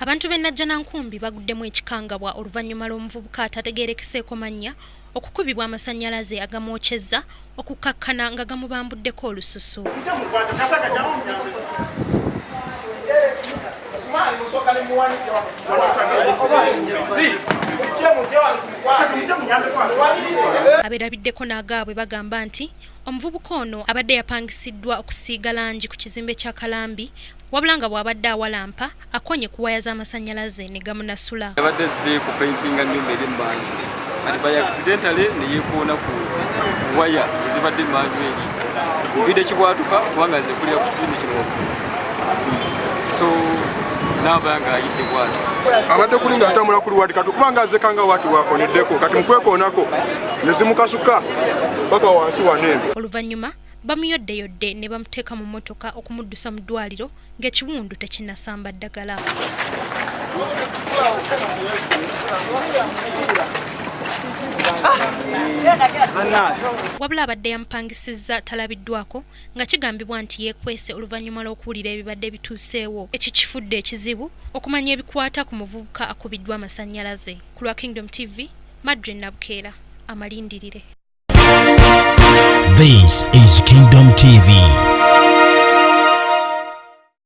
Abantu b'e Najjanankumbi baguddemu ekikangabwa oluvannyuma lw'omuvubuka atategeerekeseeko mannya okukubibwa amasannyalaze agamwokyezza okukkakkana nga gamubambuddeko olususu. Abeerabiddeko n'agaabwe bagamba nti omuvubuka ono abadde yapangisiddwa okusiiga langi ku kizimbe kya Kalambi wabula nga bw'abadde awalampa akonye ku waya z'amasannyalaze ne gamunasula. Yabadde azze kupaintinga nnyumba eri emmanju kati by accidentally ne yeekoona ku waya ezibadde emmanju eri nviire kibwatuka kubanga nze kulira ku kizimbe kino waggulu so naaba nga ayidde bwatyo. Abadde kuli nga atambula kuli wadi kati kubanga azekanga wati wakoneddeko kati mukwekoonako ne zimukasuka paka wansi wano eno. Oluvannyuma bamuyoddeyodde ne bamuteeka mu mmotoka okumuddusa mu ddwaliro ng'ekiwundu tekinnasamba ddagala. Wabula abadde yamupangisizza talabiddwako nga kigambibwa nti yeekwese oluvannyuma lw'okuwulira ebibadde bituuseewo ekikifudde ekizibu okumanya ebikwata ku muvubuka akubiddwa amasannyalaze. Ku lwa Kingdom TV, Madrine Nabukeera, amalindirire. This is Kingdom TV.